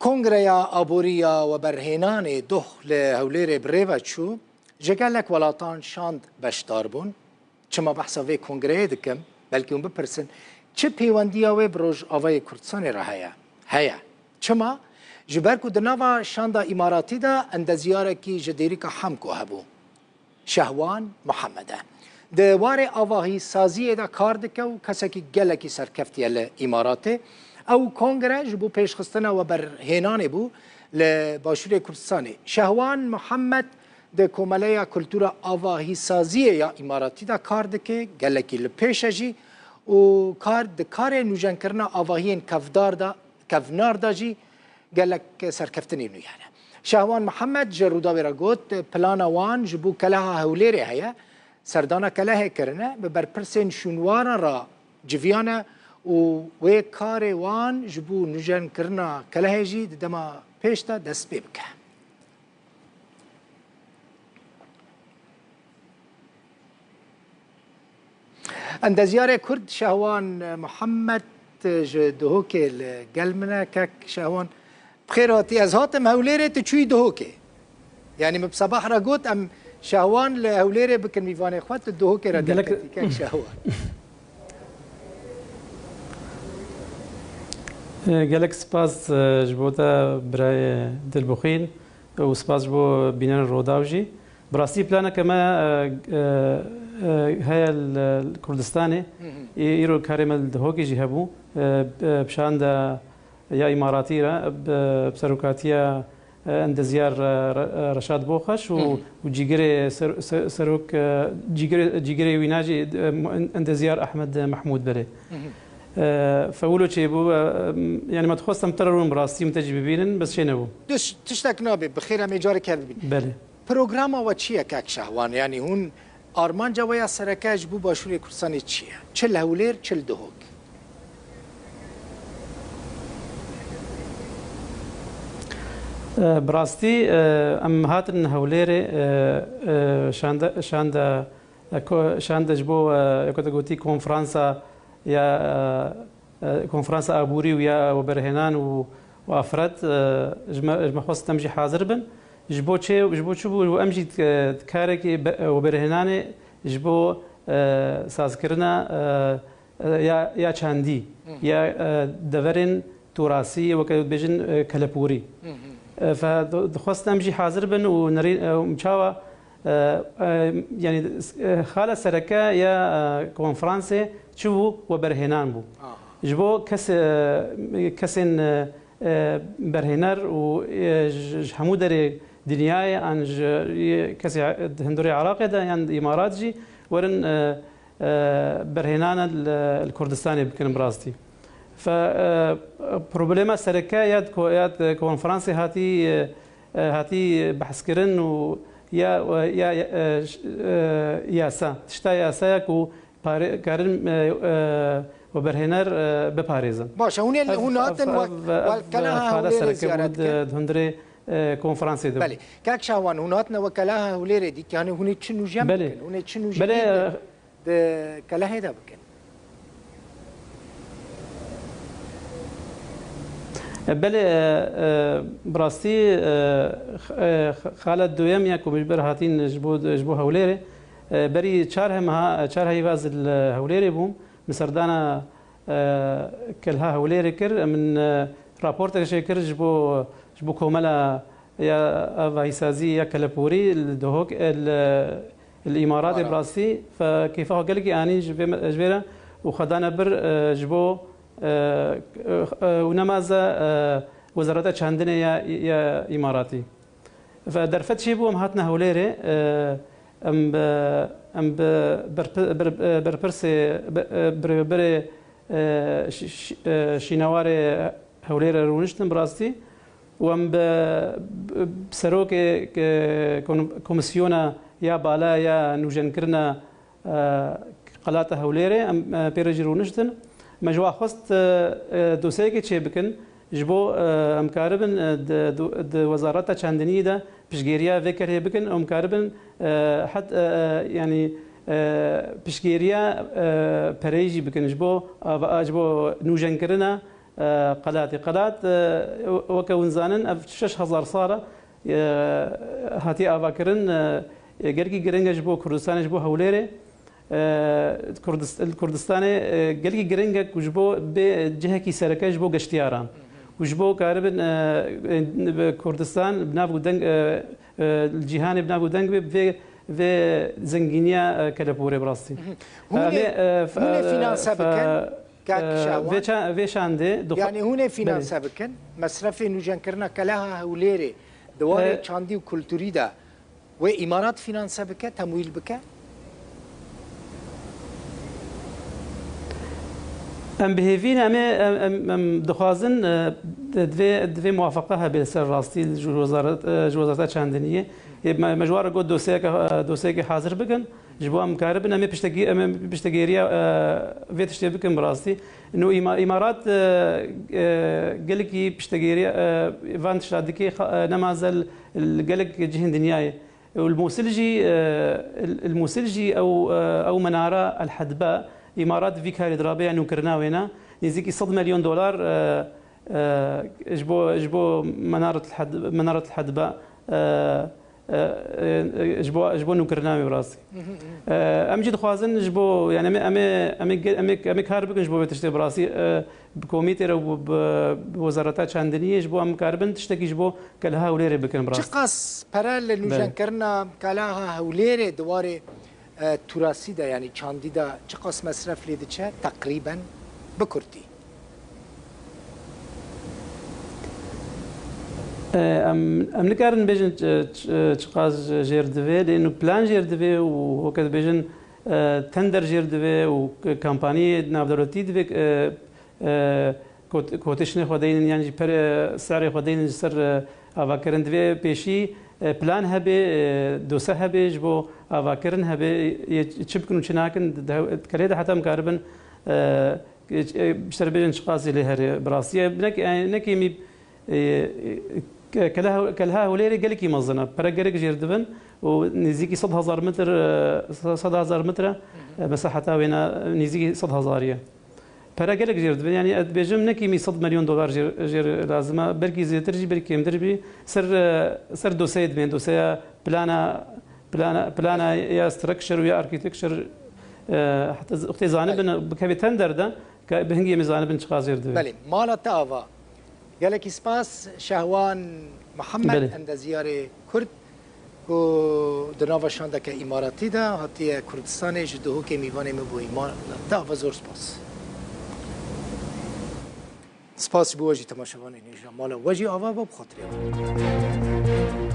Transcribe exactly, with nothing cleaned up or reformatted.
Kongreya Aborî ya Weberhênanê doh li Hewlêrê bi rê ve çû, ji gelek welatan şand beşdar bûn. Çima behsa vê kongreyê dikim? Belkî hûn bipirsin, çi pêwendiya wê bi Rojavayê Kurdistanê re heye? Heye. Çima? Ji ber ku di nava şanda îmaratî de endezyarekî ji dêrîka Hemko hebû. Şehwan Muhammed e. Di warê avahîsaziyê de kar dike û kesekî gelekî serkeftî ye li Îmaratê. Ew kongre ji bo pêşxistina weberhênanê bû li Başûrê Kurdistanê. Şehwan Muhammed di Komeleya Kultura Avahîsaziyê ya Îmaratî de kar dike, gelekî li pêş e jî û kar di karê nûjenkirina avahiyên kevdar de, kevnar de jî gelek serkeftinên nû hene. Şehwan Mihemed ji Rûdawê re got, plana wan ji bo Keleha Hewlêrê heye, serdana kelehê kirine, bi berpirsên şûnwaran re civiyane û wê karê wan ji bo nûjenkirina kelehê jî di dema pêş de dest pê bike. Endezyarê Kurd Şehwan Muhammed ji Duhokê li gel min e. Kek Şehwan, bi xêr hatî. Ez hatim Hewlêrê, tu çûyî Duhokê. Yanî min bi sebah re got, em Şehwan li Hewlêrê bikin mîvanê xwe, tu Duhokê re Gelek derketî, kek Şehwan. Gelek spas, e, ji bo te birayê Dilbixwîn û spas ji bo bînerên Rodaw jî. Bi rastî planeke me, e, e, e, heye li, li Kurdistanê. Î-, îro karê me li Dihokê jî hebû. E, e, bi şanda ya Îmaratî re, bi, bi serokatiya, e, endezyar, e, Re-, e, Reşad Boxaş û, û cîgirê ser-, ser-, serok, e, cîgirê, cîgirê wîna jî, e, mu-, endezyar Ehmed Mehmûd belê. E, fewilo çêbû, e, em, yanî me dixwest em te re rûn bi rastî, em te jî bibînin, bes çênebû. Diş, tiştek nabe, bi xêr em ê careke bibînin. Belê. Programa we çi ye kek Şehwan? Yanî hûn armanca we ya sereke ji bo Başûrê Kurdistanê çi ye? Çi li Hewlêr, çi li Dihok? E, bi rastî, e, em hatin Hewlêrê, e, e, şanda, şanda, e, ko-, şanda ji bo, e, ya ku te gotî konferansa ya, e, e, konferansa aborî û ya weberhênan û, û afret, e, ji me, ji me xwest em jî hazir bin. Ji bo çi, ji bo çi bû? Ji bo em jî, e, karekî be-, weberhênanê ji bo, e, sazkirina, e, e, ya, ya çandî, ya, e, deverên torasî, weke dibêjin, e, kelepûrî. E, fe, di-, dixwest em jî hazir bin û nerî-, e, û çawa, e, e, yanî, e, xala sereke ya, e, konferansê çi bû? Weberhênan bû. Ji bo kes-, e, kesên, e, e, berhêner û, e, ji, ji hemû derê dinyayê an ji, e, kesê di hundirê Iraqê de yan di Îmarat jî werin, e, e, berhênane li, li Kurdistanê bikin bi rastî. Fe, e, problema sereke ya di ko-, ya di konferansê hatî, e, e, hatî behskirin û ya, ya, ya, e, ş-, e, yasa, tişta yasaya ku pare-, karin, e, e, weberhêner, e, biparêzin. Baş e, hûn ê, hûn hatin wek, wek Keleha Hewlêrê ziyaret kir. Di hundirê, e, konferansê de. Belê. Kek Şahwan, hûn hatine wek Keleha Hewlêrê dît, yanî hûn ê çi nûjen bikin? Hûn ê çi nûjenê di, di Kelehê de bikin? E, belê, e, e, bi rastî, e, x-, e, x-, xala duyem ya ku ji ber hatîn ji bo, ji bo Hewlêrê, e, berî çar hema, çar heyva ez li Hewlêrê bûm. Min serdana, e, Kelha Hewlêrê kir. Min, e, raportek jê kir ji bo, ji bo komela ya avahîsazî ya kelepûrî li Duhok, e, li, li Îmaratê bi rastî. Fe kêfa xwe gelekî anîn ji vê me, ji vê re û xwe dane bir, e, ji bo, e, e, û nema ze, e, Wezareta Çandinê ya, ya Îmaratî. Ve derfet çêbû, em hatine Hewlêrê, e, em bi, em bi berpi-, ber-, e, berpirsê, be-, e, birêberê, e, şi-, şi-, e, şînewarê Hewlêrê rûniştin bi rastî û em bi, bi, bi serokê, e, kon-, komîsyona ya bala ya nûjenkirina e, Qelata Hewlêrê, em, e, pê re jî rûniştin. Me ji wan xwest, e, e, dosyayekê çêbikin, ji bo, e, em karibin, e, di, di, di Wezareta Çandiniyê de piştgêriya vê kerhê bikin û em karibin, e, het, e, e, yanî, e, piştgêriya, e, pereyê jî bikin ji bo, a, a, ji bo nûjenkirina, e, Qelatê. Qelat, e, weke hûn zanin, ev şeş hezar sal e, e, hatiye avakirin, e, e, gelkî giring e ji bo Kurdistanê, ji bo Hewlêrê. E, Kurdist-, li Kurdistanê, e, gelkî giring e ku ji bo bê cihekî sereke ji bo geştiyaran. Ku ji bo karibin, e, e, bi Kurdistan bi nav û deng, e, e, li cîhanê bi nav û deng be, vê, vê zengîniya, e, kelepûrê bi rastî. Hûn ê, Em ê, e, f-, hûn ê e, finanse f-, bikin? Kak e, Şahwan? Vê ça-, vê şandê dixwe- Yanî hûn ê Belê. finanse bikin? Mesrefê nûjenkirina keleha Hewlêrê di warê E, çandî û kulturî de wê Îmarat finanse bike, temwîl bike? Em bi hêvî ne, em ê, em, em, em dixwazin, e, divê, divê muwafeqa hebe li ser rastî ji wezaret, e, ji Wezareta Çandiniyê. Ê, me, me ji wan re got dosyeyeke, e, dosyeyekê hazir bikin. Ji bo em karibin, em ê piştekî-, em ê piştegêriya, e, vê tiştê bikin bi rastî. Nû îma-, Îmarat, e, e, gelekî piştegêriya, e, van tişta dike, xa-, e, nema zel li gelek cihên dinyayê. Û li Mûsil jî, e, li, li Mûsil jî ew, e, ew menara El Hedba, Îmarat vî karî dirabe ya nûkirina wê ne, nêzîkî sed milyon dolar, e, e, ji bo, ji bo Menaret El Hed-, Menaret El Hedba, e, e, e, ji bo, ji bo nûkirina wê bi rastî. E, em jî dixwazin ji bo, yani em ê, em ê, em ê ge-, em ê, em ê kar bikin ji bo vê tiştê bi rastî. E, bi komîtê re û bi, bi Wezareta Çandiniyê ji bo em karibin tiştekî ji bo Keleha Hewlêrê bikin bi rastî. Çiqas pere li Belê. nûjenkirina Keleha Hewlêrê di warê, e, turasî de, yanî çandî de çiqas mesref lê diçe teqrîben bi kurtî? E, em, em nikarin bêjin, e, ç-, e, çiqas jêr divê, lê nu plan jêr divê û weke dibêjin, e, tender jêr divê û k-, kampaniyê navdewletî divê, e, e, kot-, kotişinê xwe deynin yan jî per, e, serê xwe deynin ji ser, e, avakirin. Divê pêşî, e, plan hebe, e, dose hebe ji bo avakirin hebe, yê çi bikin û çi nakin, di, di, kelê de heta em karibin, e, e, ji te re bêjin çiqasî lê herê bi rastî. E, nek-, e, nekêmî, e, e, ke-, keleha, keleha Hewlêrê gelekî mezin e. Pere gelek jêr dibin û nêzîkî sed hezar metr, e, se-, sed hezar metre, e, mesaheta wê ne nêzîkî sed hezarî ye. Pere gelek jêr dibin. Yanî ez dibêjim nekêmî sed milyon dolar jêr, jêr lazim e. Belkî zêdetir jî, belkî kêmtir jî. Ser, e, ser doseyê dibên, doseya plana, plana, plana ya structure û ya architecture, e, heta z-, wextê zanibin, bikevê tender de, ke bi hingî em ê zanibin çiqas jêr divê. Belê, mala te ava. Gelekî spas Şehwan Mihemed, Belê. endeziyarê Kurd, ku di nava şandeke îmaratî de hatiye Kurdistanê, ji Duhokê mîvanê min bû. Mala te ava, zor spas. Spas ji bo we jî, temaşevanên hêja. Mala we jî ava be, bi xatirê we.